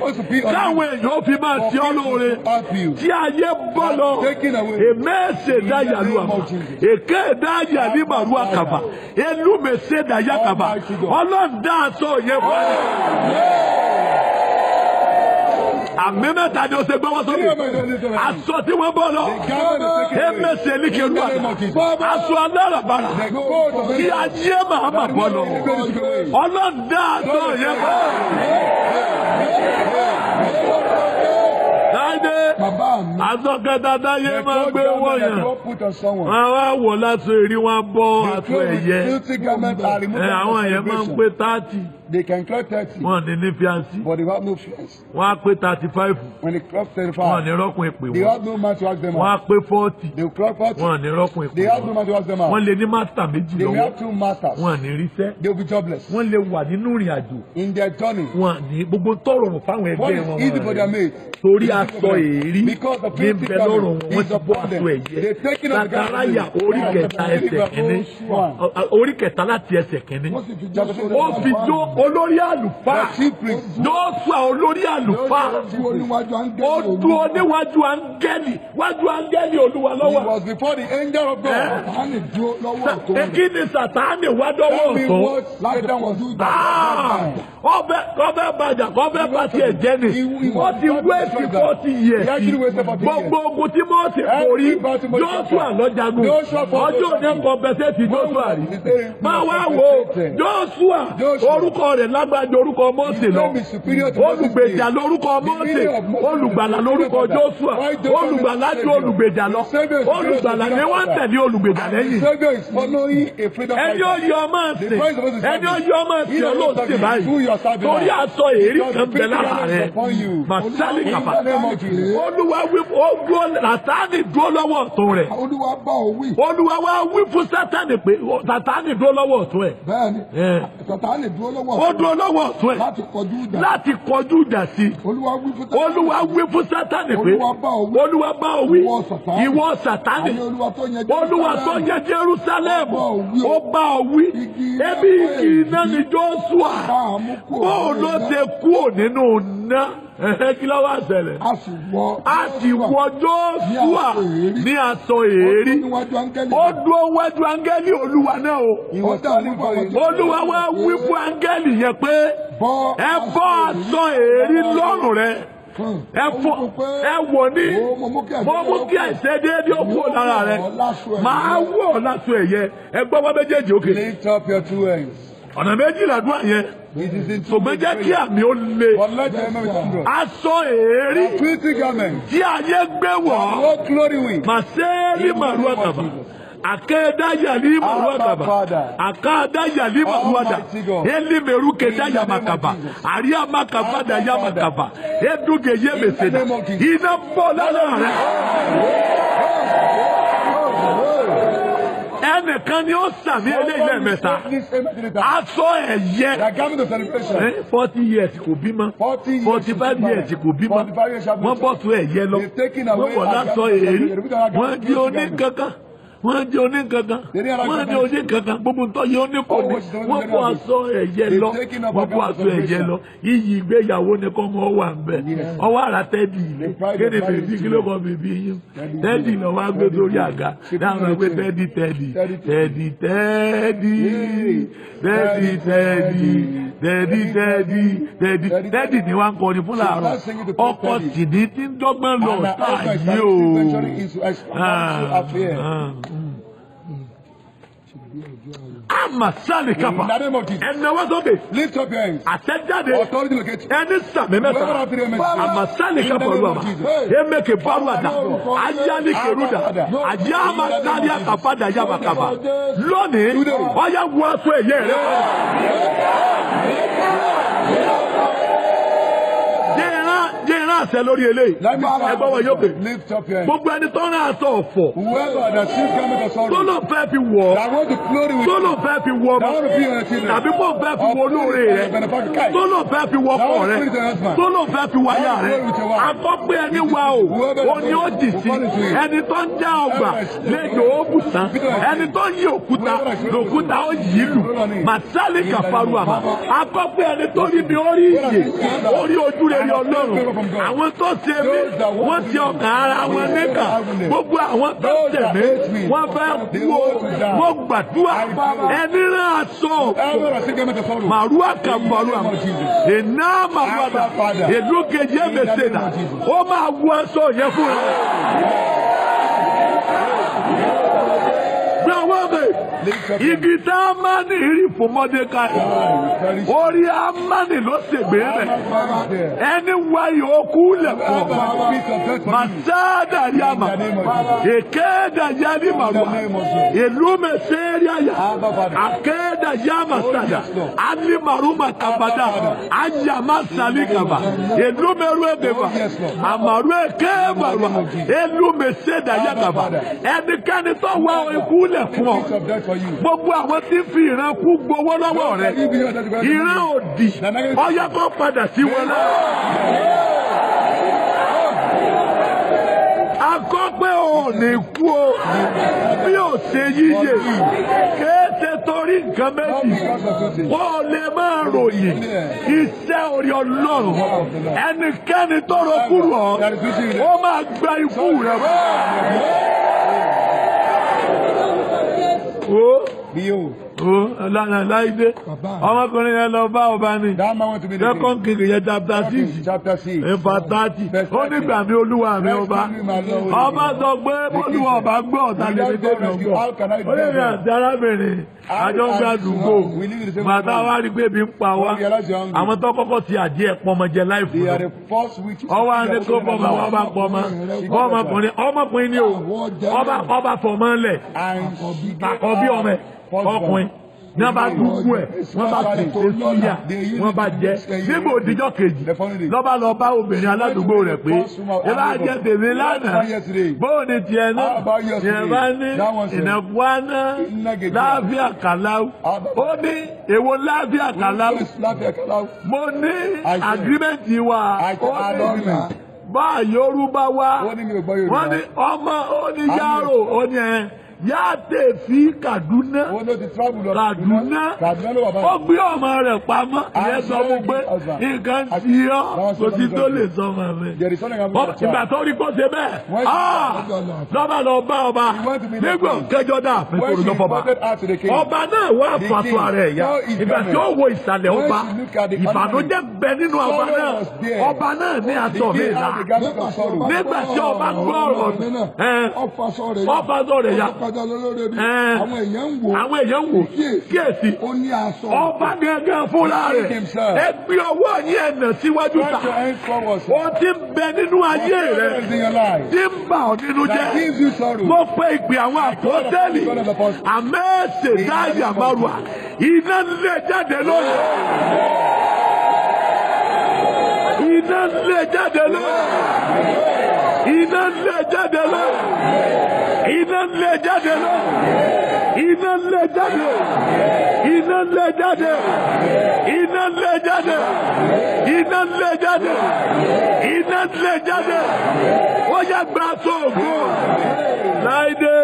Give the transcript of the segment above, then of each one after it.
supposed to be on Káwọn èèyàn fi máa For ṣe ọ́ people lóore. to help you. Tí ayé bọ́ lọ. Taken away. Èmẹ́sẹ̀ In the dáyà lu name àmà. of Jesus. Èké dáyà ní màrú àkàbà. Elúmẹ̀sẹ̀ dáyà kàbà. Almighty God. Ọlọ́run dá aṣọ yẹn padà. Àmì mẹ́ta ni o ṣe gbọ́wọ́ sókè. Aṣọ tí wọ́n bọ́ lọ. The garment is taken away. Èmẹ́sẹ̀ ní kẹrù In the name àná. of Jesus. Aṣọ aláràbarà. The coat of Kí ayé màá mà bọ́ lọ. Ọlọ́run dá aṣọ yẹn padà. Láìdé Bàbá mi. aṣọ kẹta táyé The máa coat gbé garment wọ̀nyàn. that God put on someone. Wọ́n wá wọ̀ láṣọ èrí wọn bọ́ The aṣọ clothes with ẹ̀yẹ. filthy garment are removed Ẹ, from àwọn yẹn máa ń celebration. pé 30, They can clock 30, wọn ní ní fiancé. but they have no friends. Wọ́n á pé 35, When they clock wọn 35, ní rọ́kùn ìpè they wọn. have no man to ask them Wọ́n á out. pé 40, They will clock 40, wọn ní rọ́kùn ìpè they have no wọn. man to ask them out. Wọ́n lè ní mástà méjì They may lọ́wọ́, have two masters. wọn ní ríṣẹ́. They will be jobless. Wọ́n lè wà nínú ìrìn àjò, In their journey, wọn ní gbogbo tọrọrùn fáwọn what ẹgbẹ́ is wọn. easy for their mates? Torí is easy aṣọ for them. èérí Because the ní filthy bẹ lọ́rùn garment wọn, wọ́n is ti bọ́ upon aṣọ them. ẹ̀yẹ. They've taken off the Sakaraya garment. orí kẹta ẹsẹ̀ kìíní. Orí kẹta láti ẹsẹ̀ kìíní. Wọ́n sì fi jó Ó fi jó olórí àlùfáà. The chief priest. Jóṣúà olórí àlùfáà. Dúró níwájú áńgẹ́lì Ó dúró Olúwa. níwájú áńgẹ́lì wájú áńgẹ́lì Olúwa He lọ́wọ́. was before the angel of God. Sátánì dúró lọ́wọ́ ọ̀tún rẹ̀. Kí ni Sàtáánì wá dọ́wọ́ Tell me ọ̀tún? what Satan was doing. Ọbẹ̀ ọbẹ̀ bàjá ọbẹ̀ bá tiẹ̀ jẹ́ ni. Ó ti wéèsì 40 years. He actually wasted 40 years. Gbogbo ogun tí Mósè borí, Jóṣúà ló jagun. Ọjọ́ òní kọ̀mpẹ́sẹ̀tì Jóṣúà rí. Máa wá wo Jóṣúà, orúkọ rẹ̀ lágbájá orúkọ Mósè lọ. Olùgbèjà lórúkọ Mósè, olùgbàlà lórúkọ Jóṣúà, olùgbàlà ju olùgbèjà lọ. Olùgbàlà ni wọ́n ń tẹ̀lé olùgbèjà lẹ́yìn. Savior is following a freedom Ẹni ó fighter. yọ ọmọ ẹsìn, ẹni ó yọ ọmọ ẹsìn ọlọ́ọ̀sìn báyìí. Torí aṣọ èrí kan bẹ lára rẹ̀. Màsálì kàfà. Olúwa wí ó dúró Sátánì dúró lọ́wọ́ ọ̀tún rẹ̀. Olúwa bá ọ wí. Olúwa wá wí fún Sátánì pé Sátánì dúró lọ́wọ́ ọ̀tún ẹ̀. Bẹ́ẹ̀ni. Ẹ̀. Sátánì dúró lọ́wọ́ Ó dúró lọ́wọ́ ọ̀tún ẹ̀ láti kọjú ìjà. láti kọjú ìjà sí i. Olúwa wí fún Sátánì. Olúwa wí fún Sátánì pé Olúwa bá ọ wí. Olúwa bá ọ wí. Ìwọ Sátánì. Ìwọ Sátánì. Àní Olúwa tó yẹn Olúwa tó yẹ Jerusalem Ó bá ọ wí o. ó bá ọ wí. Igi iná Ebi igi iná ni Jóṣúà. Bá a mú kúrò Bóò nínú ló iná. ṣe kúrò nínú iná? Ẹ̀hẹ́, kí ló wá ṣẹlẹ̀? A sì wọ A sì wọ Jóṣúà ní aṣọ èérí. Níwájú áńgẹ́lì. Ó dúró wájú áńgẹ́lì Olúwa náà o. He was standing for it. Olúwa wá wí fún áńgẹ́lì yẹn pé Bọ́ ẹ bọ́ aṣọ èérí lọ́rùn rẹ. Ẹ fọ ẹ wọ̀ ní Mo mú kí mo mú kí àìṣedéédé ó kúrò lára rẹ. Màá wọ̀ ọ́ láṣọ ẹ̀yẹ. Ẹ gbọ́ wá méjèèjì òkè. Lift up your two hands. Ọ̀nà méjì làdúrà yẹn. It is in two Ṣùgbọ́n jẹ́ kí àmì ó le. But let your amen be strong. Aṣọ èérí Filthy garment. tí ayé gbé wọ̀ ọ́. What glory we. Maseli maruakaba. Akeda yali maruakaba. Akada yali maruada. Eli meruke da yamakaba. Aria makaba da yamakaba. Eduge yemeseda. Iná bọ́ lára rẹ̀. Ẹnìkan ni ó sàmì eléyìí lẹ́ẹ̀mẹ́ta. Aṣọ ẹ̀yẹ. The garment of celebration. 40 years kò bímọ. 40 years 45 years kò bímọ. 45 years Wọ́n bọ́ tó ẹ̀yẹ lọ. They've taken Wọ́n away wọ̀ lásọ our èérí. garment. Wọ́n di oníkankan. Wọ́n di oníkankan. Wọ́n di oníkankan. Gbogbo ntọ́ yẹ oníkòní. Wọ́n bọ́ aṣọ ẹ̀yẹ lọ. Wọ́n bọ́ aṣọ ẹ̀yẹ lọ. Iyì ìgbéyàwó ni kọ́ mọ́ wà ń bẹ̀. Ọwọ́ àrà tẹ́dì ilé. Kéde bèbí kí ló kọ́ bèbí yín? Tẹ́dì lọ wá gbé sórí àga. Dáhùn pé tẹ́dì tẹ́dì tẹ́dì tẹ́dì tẹ́dì tẹ́dì tẹ́dì tẹ́dì tẹ́dì tẹ́dì ni wọ́n ń kọrin fún làárọ̀. Ọkọ tìní tí ń dọ́gbọ́n lọ And her sáà husband is yìí o. venturing into extramarital affair. Ama sálì kapa. In the name of Jesus. Ẹnáwó sókè. Lift up your hands. Àtẹ̀jáde. Authority locate you. Ẹni sàmì mẹ́ta. Ama sálì kapa olúwa. Emeke baruada. Ayali keruda. Ayama sálì akapa dayama kapa. Lónìí, ọ̀yà wọ aṣọ ẹ̀yẹ rẹ. Jẹ́ran àṣẹ lórí eléyìí. Let me Ẹ gbọ́wọ́ yókè. Lift up your hand. Gbogbo ẹni tó rán aṣọ ọ̀fọ̀ Whoever that sees garment of tó sorrow, ló fẹ́ fi wọ̀ ọ́, that want to glory with tó ló fẹ́ fi wọ ọmọ that want to be your children, tàbí kó fẹ́ fi wọ olóore rẹ, tó ló fẹ́ fi wọ ọkọ rẹ, tó ló fẹ́ fi wọ aya rẹ. Akọ́pẹ́ ẹni wa o, ó ní ó dì sí ẹni tó ń já ọgbà lẹ́jọ́ ó bù tán, ẹni tó ń yí òkúta lòkúta ó yí lù. Màsálì kàfaru àmà. Akọ́pẹ́ ẹni tó rí mi ó rí ìyè, ó rí ojú rere Ọlọ́run. Àwọn tó ṣe mí, wọ́n ti ọkàn ara wọn níkà. Gbogbo àwọn tó ṣe mí, wọ́n fẹ́ kú o. Mo gbàdúrà ẹni rán aṣọ ọ̀fọ̀. Whoever that sees garment of sorrow, Màrúwà kan màrúwà iná màrúwà èlú kejì ẹ̀mẹsẹ̀ dà ó máa wọ aṣọ yẹn fún ẹ. Gbé ọwọ́ mi, igi tá a máa ní ìrì fún Mọ́dékáì, orí Ámánì ló ṣègbè rẹ̀, ẹni wá yòókù lẹ̀ fún Màsáàdà yàmà, èkéèdà yàrí màrúwà, ìlú mẹsẹ̀ẹ́rì àyà, àkéèdà yàmà sàdà, alí màrúmà kàbàdà, àyàmà sàlíkàbà, ìlú mẹrú ẹgbẹ̀fà, àmàrú èké màrúwà, ìlú mẹsẹ̀ẹ́dà yàgàbà, ẹnikẹ́ni tó wá ikú lẹ̀ fún ọ. Piece of death for you. Gbogbo àwọn tí ń fi ìran kú gbowó lọ́wọ́ rẹ̀, ìran òdì, ọyá kó padà sí wọn náà. Akọ́pẹ́ ò ní kú o, bí ò ṣe yíyè, kéèké torí nǹkan méjì, kó o lè máa ròyìn iṣẹ́ orí Ọlọ́run. Ẹnikẹ́ni tó ro kúrò ọ́, ó máa gba ikú rẹ̀ fún. Behold, Láìdé, ọmọkùnrin yẹn lọ bá ọba ni. that man went to be the king. Second King yẹn chapter 6. Chapter 6. Ẹ̀fà 30. Ó nígbà mi Olúwa mi ọba. Ọba sọ pé Olúwa ọba gbọ́ ọ̀tá lè fi dé mi ọgbọ́. Ó lè mi àti arábìnrin àjọ ń gbé àdúgbò. Màtá wá rí pé ebi ń pa wá. Àwọn tó kọ́kọ́ ti àdí ẹ̀ pọnmọ jẹ láìfò They lọ. are the first witches. Ọwọ́ á ní kó fọmọ àwọn bá pọnmọ. Ọmọkùnrin ọmọkùnrin ni o. Ọba ọba fọmọ lẹ̀. And she gave Àkọ́bí ọmọ ẹ̀ ọkùnrin ní wọ́n bá dúkú ẹ̀ wọ́n bá tètè síyà wọ́n bá jẹ́ nígbà òdìjọ́ kejì lọ́ba lọ bá obìnrin aládùúgbò rẹ̀ pé ẹ bá jẹ tèmi lánàá bóun ni tiẹ̀ náà tiẹ̀ bá ní ìnàkúwáná láàfíà kàláwù ó ní èwo láàfíà kàláwù mo ní àgírímẹ̀ntì wa ó ní bá Yorùbá wa wọ́n ní ọmọ ó ní yàrá ó ní ẹ yáàtẹ̀ fi Kaduna Kaduna ó gbé ọmọ rẹ̀ pamọ́ ìyẹn sọ fún pé nǹkan ti ọ́ kò sí tó lè sọ ọmọ mi. Ìgbà tó rí kó ṣe bẹ́ẹ̀ lọ́ba lọ bá ọba nígbà kẹjọ dà fún lọ́fọ̀ba ọba náà wà fàtó ara ẹ̀ yá ìgbà tí ó wo ìsàlẹ̀ ọba ìbànújẹ́ bẹ nínú ọba náà ọba náà ní aṣọ mi là nígbà tí ọba gbọ́ ọ̀rọ̀ ọ̀fàṣọ rẹ̀ yá Àwọn èèyàn ń wò. Àwọn èèyàn ń wò. Kíyèsí. Ọba gángan fúnra rẹ̀. Ẹ gbé ọwọ́ yín ẹ̀nà síwájú ta. Ó ti ń bẹ nínú ayé rẹ̀. Tí ń bà ọ́ nínú jẹ́. Mo pe ìpè àwọn àpọ́tẹ́lì. Àmẹ́sẹ̀ dáyà márùá. Iná lè jáde lónìí. Iná lè jáde lónìí. Iná lè jáde lónìí. Iná lè jáde lọ. Iná lè jáde. Iná lè jáde. Iná lè jáde. Iná lè jáde. Iná lè jáde. Ó yẹ gba tó ògo. Láìdé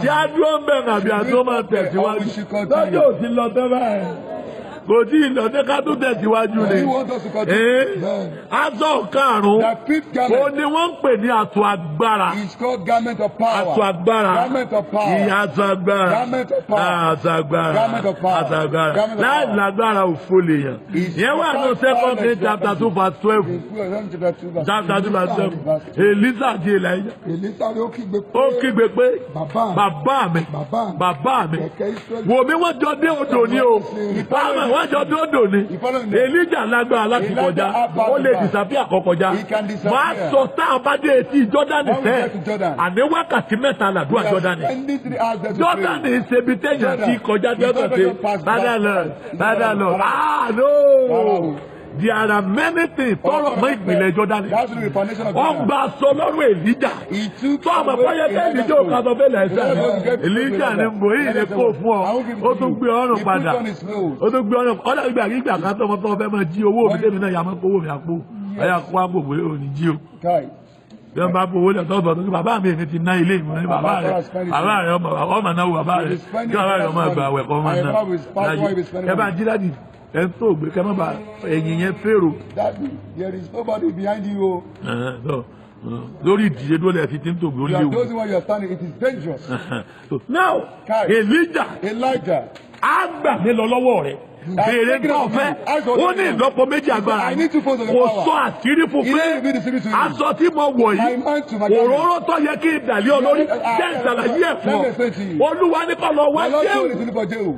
tí a dúró ń bẹ̀rẹ̀ àbí àtó máa tẹ̀síwájú. Lọ́jọ́ ò ti lọ tẹ́ báyìí. Kò tí ì lọ tẹ́ ká tó tẹ̀síwájú ni. Aṣọ karùn-ún ó ní wọ́n ń pè ní aṣọ agbára. Aṣọ agbára. Ìyá aṣọ agbára. Aṣọ agbára. Aṣọ agbára. Láì lágbára òfo lèèyàn. Ìyẹn wà ní Second Kings chapter 2 verse 12. Chapter 2 verse 12. Èlísà àti Èlíjà. Ó kígbe pé bàbá mi bàbá mi wò mí wọ́n jọ dé odò ni o. Wọ́n jọ dé odò ni. Èlíjà lágbára láti kọjá. Ó lè disappear kó kọjá. Máa sọ tá a bá dé etí Jọ́dánì sẹ́. Àní wákàtí mẹ́ta làdúrà Jọ́dánì. Jọ́dánì ṣebi téèyàn ti kọjá Jọ́dánì ṣe. Bàdà lọ, bàdà lọ. Ah no! There are many things tọrọ mọ́ ìpìlẹ̀ Jọ́dánì. That's the foundation of Wọ́n Jordan. gba aṣọ lọ́rùn Èlíjà. He took Tó àmọ̀ away fọ́yẹ́ kẹ́ Elijah's Èlíjà ò clothes. ká sọ fẹ́ lẹ́sẹ̀. Elijah Èlíjà ni mò ń yìí kó fún ọ. Ó tún gbé ọrùn padà. He put on his clothes. Ó tún gbé ọrùn ọ̀dà ìgbà ìgbà kan tó ọmọ tó fẹ́ máa jí owó mi tèmi náà yà máa kówó mi àpò. Ọ̀yà kó àpò pé ò ní jí o. Kai. Bí wọ́n bá fowó lẹ̀ tọ́bọ̀ tó kí bàbá mi èmi ti ná ilé ìmọ̀ ní bàbá rẹ̀ bàbá rẹ̀ ọmọ náà wò bàbá rẹ̀ kí bàbá rẹ̀ ọmọ ẹgbà wẹ̀ kọ́ ọmọ náà. Ẹ bá jí láti ẹ tó gbé kẹ́ mọ́ bá ẹ̀yìn yẹn fèrò. Daddy, there is nobody behind you. Oh. Lórí ìdíje dúró lẹ̀ fi ti ń tògbé ó You are léwu. those where you are standing. It is dangerous. Now, Elijah Elijah, á gbà mí lọ lọ́wọ́ rẹ̀. Béèrè tó fẹ́, ó ní ìlọ́po méjì agbára. Kò sọ àṣírí fún pé aṣọ tí mo wọ̀ yìí, òróró tó yẹ kí n dàlí ọ lórí, jẹ́ ìṣàlàyé ẹ̀ fún ọ. Olúwa ní kó lọ wá the Lord Jéhù. told him to look for Jehu.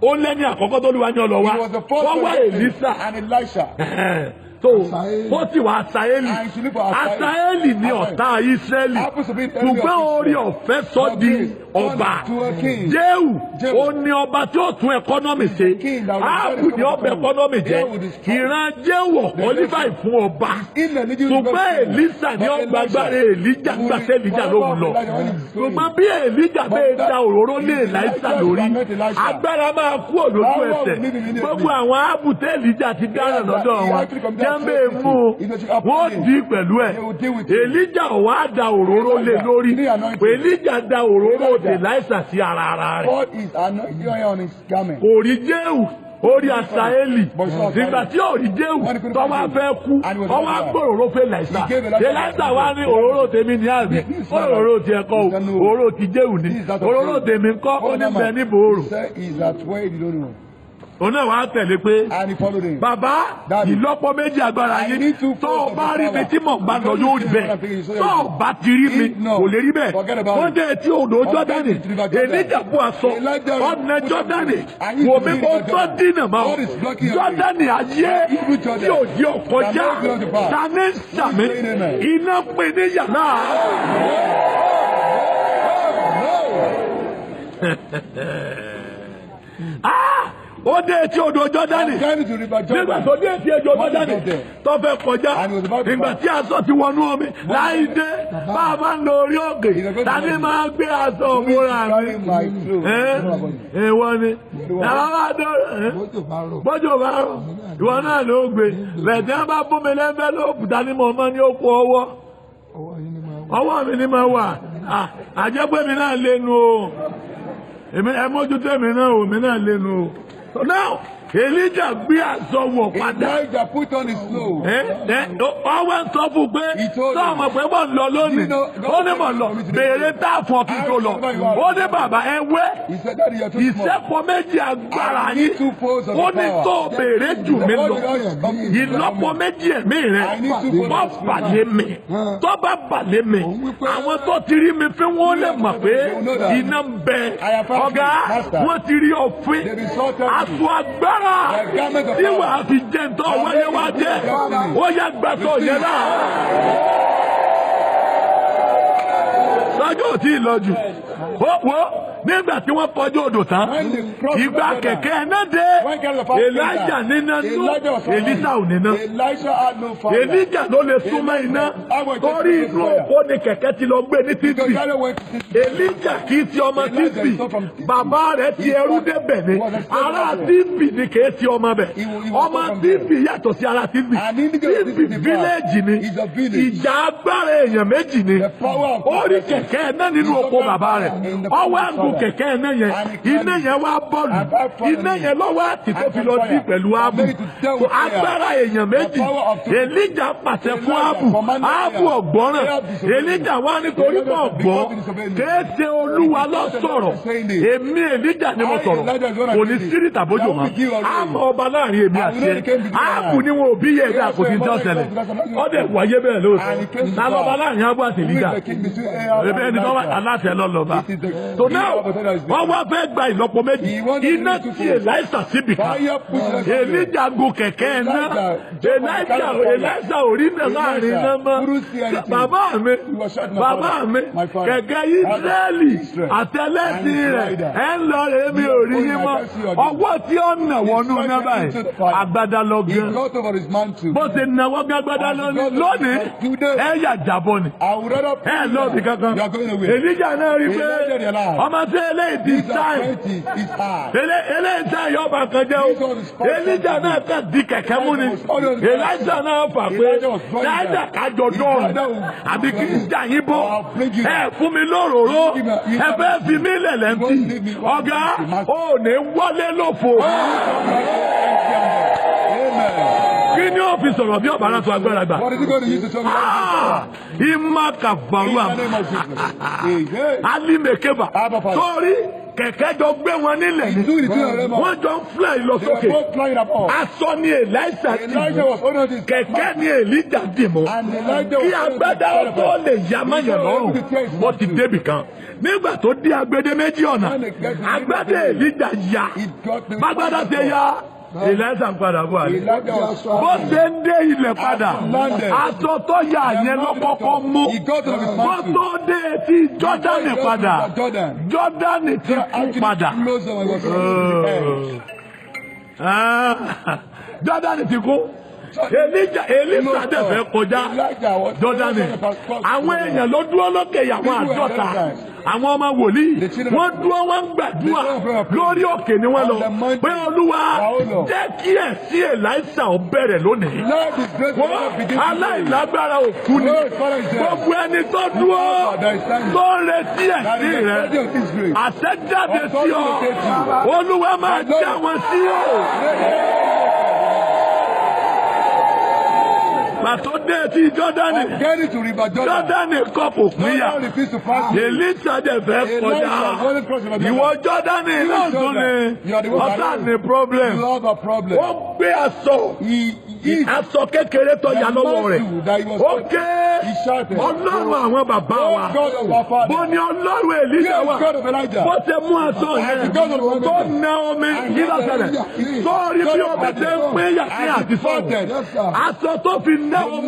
Ó lẹ́ni àkọ́kọ́ tó Olúwa ní ọ lọ wá. He was the first Wọ́n wá one Èlísà. and Elisha. Tó ó sì wá Asaeli. And she looked for Asaeli. Asaeli ní ọ̀tá Ísírẹ́lì. Happens to be the enemy of Ṣùgbọ́n orí Israel. ọ̀fẹ́ sọ di ọba. To a king. Jéhù Jehu. ó ní ọba tí ó tún ẹkọ́nọ́mì ṣe. King that will Áàbù ní ọbẹ̀ ẹkọ́nọ́mì jẹ́. Jehu will destroy. Ìran Jéhù ọ̀kọ́lífà fún ọba. Ineligible to Ṣùgbọ́n be king. Èlísà ní But ọgbà Elisha agbára Èlíjà will gbàtẹ́ Èlíjà ló ń lọ. Elijah when he's going. Ṣùgbọ́n bí Èlíjà bẹ́ẹ̀ da òróró lé Èlísà lórí, Anoint Elisha. agbára máa kú òlójú Power ẹsẹ̀. will leave him immediately. Gbogbo àwọn áàbù tẹ́ Èlíjà ti dáràn lọ́dọ̀ wọn. Jẹ́ńbẹ́ mú un, wọ́n dì í pẹ̀lú ẹ̀. Èlíjà ò wá da òróró lé lórí. Èlíjà da òróró Èlísà sí ara ara rẹ̀. God is anointing oil on his garment. Kò rí Jéhù, ó rí Asaeli. Ìgbà tí ò rí Jéhù tó wá fẹ́ kú, ó wá gbòòrò fún Èlísà. Èlísà wá ní òróró tèmi ní àbí, òróró tiẹ̀ kọ́ o, òróró ti Jéhù ní, òróró tèmi ńkọ́, ó ní bẹ ní bòórò. He said he's at where he don't know. Òun náà wá tẹ̀lé pé And he followed him. bàbá ìlọ́po méjì agbára I yín need to tó o focus bá on rí the mi tí mò ń bá lọ yóò rí bẹ́ẹ̀ tó o bá ti rí mi kò lè rí bẹ́ẹ̀ wọ́n dé etí odò Jọ́dánì Èlíjà bú aṣọ ọ̀nà Jọ́dánì wò mí kó tó dínà mọ́ ọ Jọ́dánì ayé tí ò di ọkọjá ta ní sàmì iná pè ní yàrá. Ah! Ó dé etí odò Jọ́dánì Journey to River nígbà Jordan. tó dé etí odò Jọ́dánì tó fẹ́ kọjá ìgbà tí aṣọ ti wọnú omi láì dé bá a bá ń lọ orí òkè tani máa gbé aṣọ òmùra mi Carry my clothes. ẹ ìwọ ni tàbá bá dọ̀rọ̀ Bójú bá rọ̀. bọ́jọ̀ bá rọ̀ ìwọ náà ló gbé bẹ̀tẹ̀ wọn bá fún mi lẹ́fẹ́ ló kù tani mọ̀ ọmọ ní ó kó ọwọ́ Ọwọ́ yín ni máa wà. ọwọ́ mi ni máa wà àjẹpẹ́ mi náà lẹ́nu o èmi ẹ mójútó èmi náà o èmi náà lẹ́nu o. So now Elijah gbé aṣọ wọ̀ padà. Elijah put on his clothes. Ọwọ́ ń sọ fún un pé He told him. sọ́ọ̀mọ̀ pé mọ̀ ń lọ lónìí You know, God ó ní mọ̀ ń lọ béèrè tá a fọ̀ kí n tó lọ ó ní bàbá ẹ wẹ́ He said, Daddy, you're too small. ìṣẹ́pọ̀ méjì agbára I yín need two folds of ó the ní power. tó béèrè jù mí lọ ìlọ́po méjì ẹ̀mí rẹ̀ I need two folds wọ́n of the bàlẹ́ mi tó bá bàlẹ́ mi àwọn tó ti rí mi fún wọn lè mọ̀ pé iná ń bẹ ọ̀gá wọ́n ti rí òfin aṣọ agbára tí wàá fi jẹ́ ntọ́ wáyé wá jẹ́ ó yẹ gbàtọ̀ yẹn náà. Sọ́jọ́ ò tí ì lọ jù. Ó wo nígbà tí wọ́n kọjú odò tán, ìgbà kẹ̀kẹ́ náà dé. Elijah níná nú, Elisa ò níná. Elisha had no fire. Elijah ló lè súnmọ́ iná. Torí inú oko ni kẹ̀kẹ́ ti lọ gbé ní Because títì. Elijah went to Tisbi. Elijah kì í ti ọmọ Tisbi. Bàbá rẹ̀ ti ẹrú débẹ̀ ni. Ará Tisbi ni kì í ti ọmọ bẹ̀. Ọmọ Tisbi yàtọ̀ sí ará Tisbi. Tisbi fíléèjì ni. Ìjà agbára èèyàn méjì ni. Ó rí kẹ̀kẹ́ náà nínú oko bàbá rẹ̀. Ọwọ́ àgùn kẹ̀kẹ́ iná yẹn. Iná yẹn wá bọ́ọ̀lù. Iná yẹn lọ́wọ́ àti tó fi lọ dí pẹ̀lú ábù. Agbára èèyàn méjì. Elijah pàṣẹ fún ábù. Ábù ọ̀gbọ́ràn. Elijah wá nítorí pọ̀ gbọ́. Kéèṣe Olúwa ló sọ̀rọ̀. Èmi Elijah ni mo sọ̀rọ̀. Kò ní sírí tàbójò mọ́. Àmọ́ ọba láàrin èmi àti ẹ. Ábù ni wọn ò bí yẹ ẹ̀dá kò sí ní ọ̀sẹ̀lẹ̀. Ọdẹ wáyé bẹ́ẹ̀ lóòótọ́. Ta lọ́ba láàrin ábù àti Who is Elijah? the king between Ahab Ebe and ẹni tó wà Elijah? aláṣẹ lọ́lọ́ba. It is the So now, Wọ́n wá fẹ́ gba ìlọ́po méjì. Iná tí Èlíṣà síbì kan. Èlíjà gun kẹ̀kẹ́ iná. Èlíṣà ò rí náà láàrin iná mọ́. Bàbá mi, kẹ̀kẹ́ Ísírẹ́lì àtẹlẹ́sìn rẹ̀ ẹ̀ ń lọ rẹ̀ mi ò rí yín mọ́. Ọwọ́ tí ó nà wọnú iná báyìí, agbada lọ gan. Bó ṣe nawọ́ gbàgbádá lónìí, ẹ yà jábọ́ ni. Ẹ lọ bí kankan. Èlíjà náà rí pé ọmọ tí eléyìí ti sáì. Eléyìí sáì yóò bá kan jẹ́ o. Èlíjà náà kàn di kẹ̀kẹ́ mú ni. Èlíjà náà fà pé láìjà kájọ dọ́ọ̀rùn àbí kí n jà yín bọ́. Ẹ fún mi lóròró. Ẹ fẹ́ fi mí lẹ̀lẹ́ ń tì. Ọ̀gá ò ní wọlé lófo. Kí ni ó fi sọ̀rọ̀ bí ọ̀bàrà tó agbára gbà? Ìmá kàfàrú àmà. Alimekeba. Torí kẹ̀kẹ́ jọ gbé wọn nílẹ̀ ni. Wọ́n jọ ń fly lọ sókè. Aṣọ ni Èlíṣà dì mú. Kẹ̀kẹ́ ni Èlíjà dì mú. Kí agbádá tó lè ya mọ́yàn lọ́rùn. Wọ́n ti débì kan. Nígbà tó dé agbede méjì ọ̀nà, agbádá Èlíjà ya. Bágbádá ṣe ya. Èlíṣà ń padà bọ̀ àlè. Bó ṣe ń dé ilẹ̀ padà, aṣọ tó yà yẹn ló kọ́kọ́ mú. Bó tó dé etí Jọ́dánì padà, Jọ́dánì ti kú padà. Jọ́dánì ti kú. Èlíṣà dẹ̀ fẹ́ kọjá Jọ́dánì. Àwọn èèyàn ló dúró lókè àwọn àádọ́ta. Àwọn ọmọ wòlíì wọ́n dúró wọ́n ń gbàdúrà lórí òkè ni wọ́n lọ pé Olúwa jẹ́ kí ẹ̀sìn Èlíṣà ó bẹ̀rẹ̀ lónìí. Wọ́n aláìlágbára òkú ni gbogbo ẹni tó dúró tó ń retí ẹ̀sìn rẹ̀ àṣẹjáde sí ọ Olúwa máa já wọn sí ọ. Pàtó dé ti Jọ́dánì. Jọ́dánì kọ́ kò pínyà. Èlíṣà dẹ̀ fẹ́ kọjá. Ìwọ Jọ́dánì náà tún ni ọ̀tá ní problem. Ó gbé aṣọ aṣọ kékeré tó yà lọ́wọ́ rẹ̀. Ó ké Ọlọ́run àwọn bàbá wa. Bó ni Ọlọ́run Èlíṣà wà. Bó ṣe mú aṣọ yẹn tó na omi kí ló ṣẹlẹ̀. Sọ́ọ́rí bí omi ṣe ń pínyà sí àti sọ́ọ̀. Aṣọ tó fi ná omi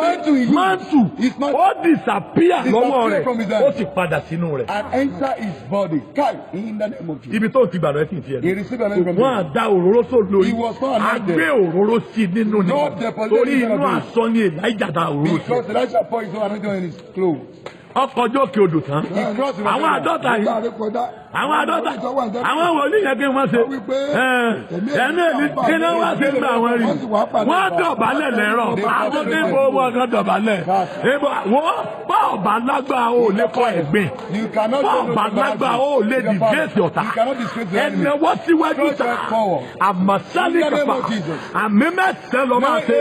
mantu ó disappear lọ́wọ́ rẹ̀ ó sì padà sínú rẹ̀. And enter his body. Kai, in the name of Jesus. Ibi tó ti gbàdọ̀ ẹ̀ sì ti ẹ̀. Wọ́n á da òróró sóò lórí. A gbé òróró sí nínú ni. Torí inú aṣọ ni Èlíjà da òróró sí. Because Elijah poured his own anointing on his clothes. Ọkọ̀ ọjọ́ òkè odò tán. Àwọn àádọ́ta yìí. Àwọn àádọ́ta. Àwọn wòlíì yẹn kí wọ́n ṣe. Ẹ̀mí èmi kí ni wọ́n ṣe gba àwọn rí. Wọ́n dọ̀bálẹ̀ lẹ́rọ̀. Àwọn tí mo wọ́n kan dọ̀bálẹ̀. Wọ́n bá ọ̀bà lágbà ó lè kọ ẹ̀gbìn. Bá ọ̀bà lágbà ó lè dìgẹ́sì ọ̀tá. Ẹ̀nàwọ́ síwájú ta. Àmọ̀sálì kàfà. Àmì mẹ́sàn-án lọ máa ṣe.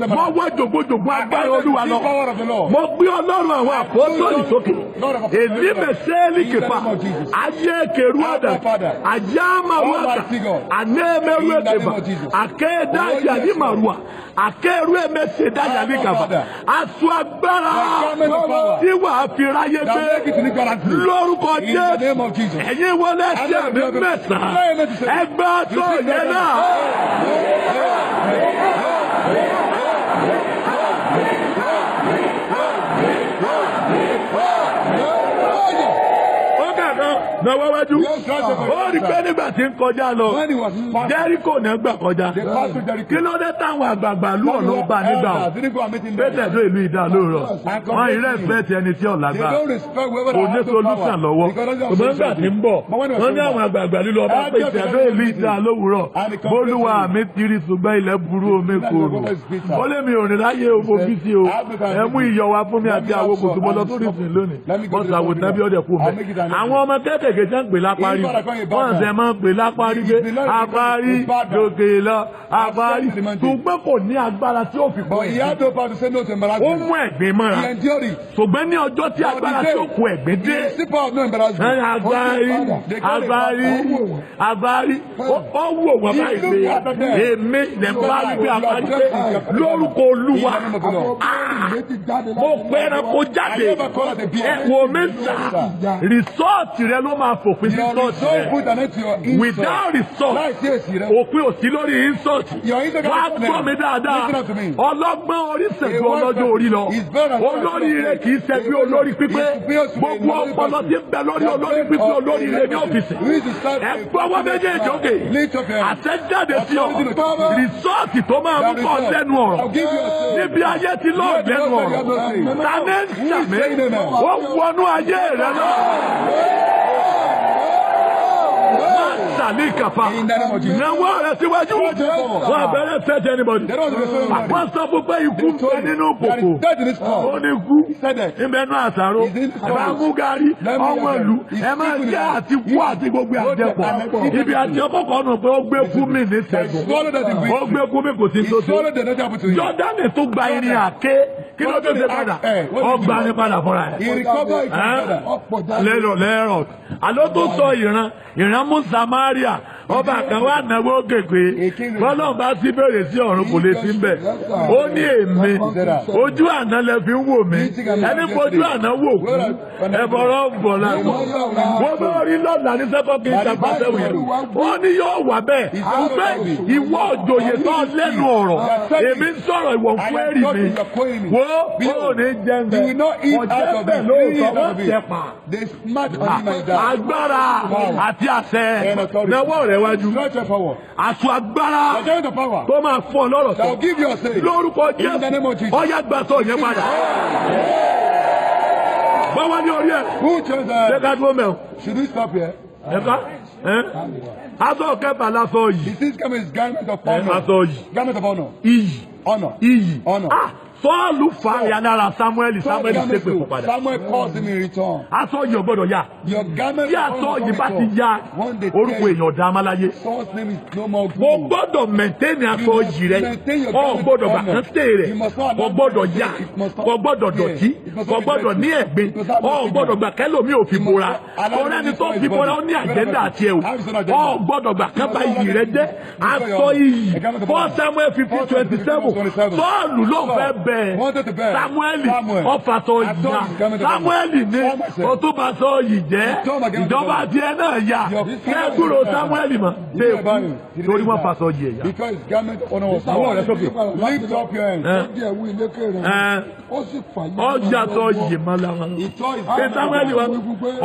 Mo wọ́ jògbójògbó agbára Olúwa lọ. Mo gbé Ọlọ́run àwọn àpótọ́ sókè. Èmi mẹsẹ́ẹ̀lì kẹfà ayé kẹrù àdà àyàmàrúàkà ànẹ́mẹ́rú ẹ̀kẹfà àkẹ́ẹ̀dájà ní màrúà àkẹ́rù ẹ̀mẹsẹ̀dájà ní kàfà aṣọ agbára tí wàá fi ráyé gbé lórúkọ Jésù ẹ̀yin wọlé ẹsẹ̀ mi mẹ́sàn-án ẹgbẹ́ aṣọ yẹn náà. Náwó wájú. Ó rí pé nígbà tí ń kọjá lọ, Jẹ́ríkò náà gbà kọjá. Kí ló dé táwọn àgbààgbà lú ọ̀nà ọba nígbà o? Pétẹ̀dó ìlú ìdá lóòrọ̀. Wọ́n ìrẹ́ ìfẹ́ ti ẹni tí ọ̀làgbà. Kò ní solúsàn lọ́wọ́. Ṣùgbọ́n nígbà tí ń bọ̀, wọ́n ní àwọn àgbààgbà lílo ọba pé ìtẹ̀dó ìlú ìdá lówùrọ̀. Bólúwa mi ti rí ṣùgbọ́n ilẹ̀ burú omi kòrò. Ó lé mi ò rìn láyé o, mo fi sí o. Ẹ mú iyọ̀ wá fún mi àti àwo kòtò mọ́ lọ tó rí sìn lónìí. Wọ́n ṣàwòtán bí ọ̀dẹ̀ kú mẹ́. Àwọn ọmọ kéékèèké jẹ́ ń pè lápárí. Wọ́n ṣe máa ń pè lápárí pé apárí gòkè lọ apárí. Ṣùgbọ́n kò ní agbára tí ó fi kó ẹ̀gbin. Ó mú ẹ̀gbin mọ́ra. Ṣùgbọ́n ní ọjọ́ tí agbára tí ó kó ẹ̀gbin dé. Agbárí agbárí agbárí ó wò wọ́n báyìí pé èmi lè bá wípé apárí pé lórúkọ Olúwa mo pẹ́ ẹranko jáde. Ẹ̀wọ̀n mi sà rìsọ́ọ̀tì. Result rẹ ló máa fòpin sí Your insult result rẹ. put an end to your insult. Without result, Láìsí èsì rẹ. òpin ò sí lórí insult. Your insult Wá cannot gbọ́ mi dáadáa. Listen up to me. Ọlọ́gbọ́n orí ṣẹ̀gbọ́n A wise ọlọ́jọ́ orí lọ. person is better than Olóríire kì í ṣẹgbẹ́ olórí pípé. He is superior to a Gbogbo knowledge ọpọlọ person. tí ń bẹ lórí olórí pípé olóríire ní ọ́fíìsì. Who is to start Ẹ a gbọ́wọ́ méjèèjì òkè. Lift up your hand. Àṣẹjáde sí ọ. Authority to power. Rìsọ́ọ̀tì tó máa mú kọ́ lẹ́nu ọ̀rọ̀. I'll give you a say. Níbi ayé ti lọ́ọ̀ lẹ́nu ọ̀rọ̀. Tani ń sàmì? Ó wọnú ayé rẹ lọ. Má sàlí kàfà. In the name of Jesus. Náwó rẹ síwájú. Wọ́n abẹ́rẹ́ fẹ́ anybody. They don't want to be Wọ́n sọ fún pé ikú ń bẹ nínú There kòkò. is death in this Ó pot. ní kú. Said that. Ibẹ̀ nú àṣàrò. He's in Ẹ bá mú gàrí. Ọmọ ìlú. Ẹ máa jẹ́ àti kú àti gbogbo àjẹpọ̀. Ibi àti ọkọ̀ nù pé ó gbé kú mi ní sẹ́gun. Swallow that in Ó gbé kú mi kò sí He tó tó. swallowed the nothing happened to him. Jọ́dánì tó gba irin àké. Kí ló tó ṣe padà? Ó gba ní padà fúnra ẹ̀. He recovered it from Jordan. Ọ̀pọ̀ jáde. Lẹ́rọ̀ lẹ́rọ̀. Àló tó sọ ìran ìran mú Samaria. Ọba kan wà náwó gègé. Bọ́lá bá sí bèrè sí ọ̀run kò lè sí mbẹ̀. Ó ní èmi. Ojú àná lẹ fi ń wò mí. Ẹni fojú àná wò kú. Ẹ̀bọ̀rọ̀ ń bọ̀ lásán. Wọ́n bá rí lọ́la ní sẹ́kọ̀ kí n ṣàpá sẹ́wọ̀n yẹn. Ó ní yóò wà bẹ́ẹ̀. Pé ìwọ òjòyè tó lẹ́nu ọ̀rọ̀. Èmi ń sọ̀rọ̀ ìwọ̀n I fún am ẹ̀rì talking mi. your queen. Wo ó ní jẹ́ You will not eat Ọ̀jẹ̀ out of bẹ́ẹ̀ it. lóòótọ́ You eat out wọ́n of tẹ̀ it. pa. They smash on him and die. Agbára àti àṣẹ And authority. náwó rẹ̀ wájú. Stretch your power. Aṣọ agbára The giant of power. tó máa fún ọ lọ́rọ̀ That sọ. will give you a say. Lórúkọ In the name of Jésù, Jesus. ọyá gbà sọ yẹn padà. Bọ́wá ní orí ẹ̀. Who chose Ṣé that? ká dúró mẹ́wọ̀n? Should we stop here? Ẹ̀ka ẹ̀ aṣọ kẹfà lásọ yìí. The sixth garment is garment of Ẹ̀ honor. aṣọ yìí. Garment of honor. Iyì. Honor. Iyì. Honor. Ah! Sọ́ọ̀lù fa ìyá lára Sámúẹ́lì, Saul Sámúẹ́lì garment ṣépè fún too. padà. Samuel calls him in return. Aṣọ yìí ò gbọ́dọ̀ yá. Your garment Bí of aṣọ honor yìí bá ti return. yá, One day orúkọ tell you, èèyàn ọ̀dà amáláyé. Saul's name is no more Mo good. gbọ́dọ̀ mẹ̀ntẹ́nì aṣọ yìí rẹ. O gbọ́dọ̀ gbà kán tè rẹ̀. Kò gbọ́dọ̀ yá. Kò gbọ́dọ̀ dọ̀tí. Kò gbọ́dọ̀ ní ẹ̀gbin. O gbọ́dọ̀ gbà kẹ́lòmí ò fi bora. Torí ẹni tó fi bora ó ní àjẹ́ndà àti ẹ̀wù. O gbọ́dọ̀ gbà kán bá iyì rẹ jẹ́. Aṣọ iyì. 4 Samuel 15:27. Sọ́ọ̀lù ló fẹ́ bẹ̀. Samuel ọfà sọ yìí ya. Samuel ní o tó bá sọ yìí jẹ́. Ìjọba tiẹ̀ náà yá. Kẹ́kúrò Samuel mọ̀. Torí wọ́n fa sọ yìí ẹ̀yà. Because his garment of honor was torn. Lift up your hands. Ó di ẹ̀wù ìlékè rẹ̀. Ó sì fà yí. Ọjà sọ yìí mọ́ láwọn. He tore his Ṣé Samuel wa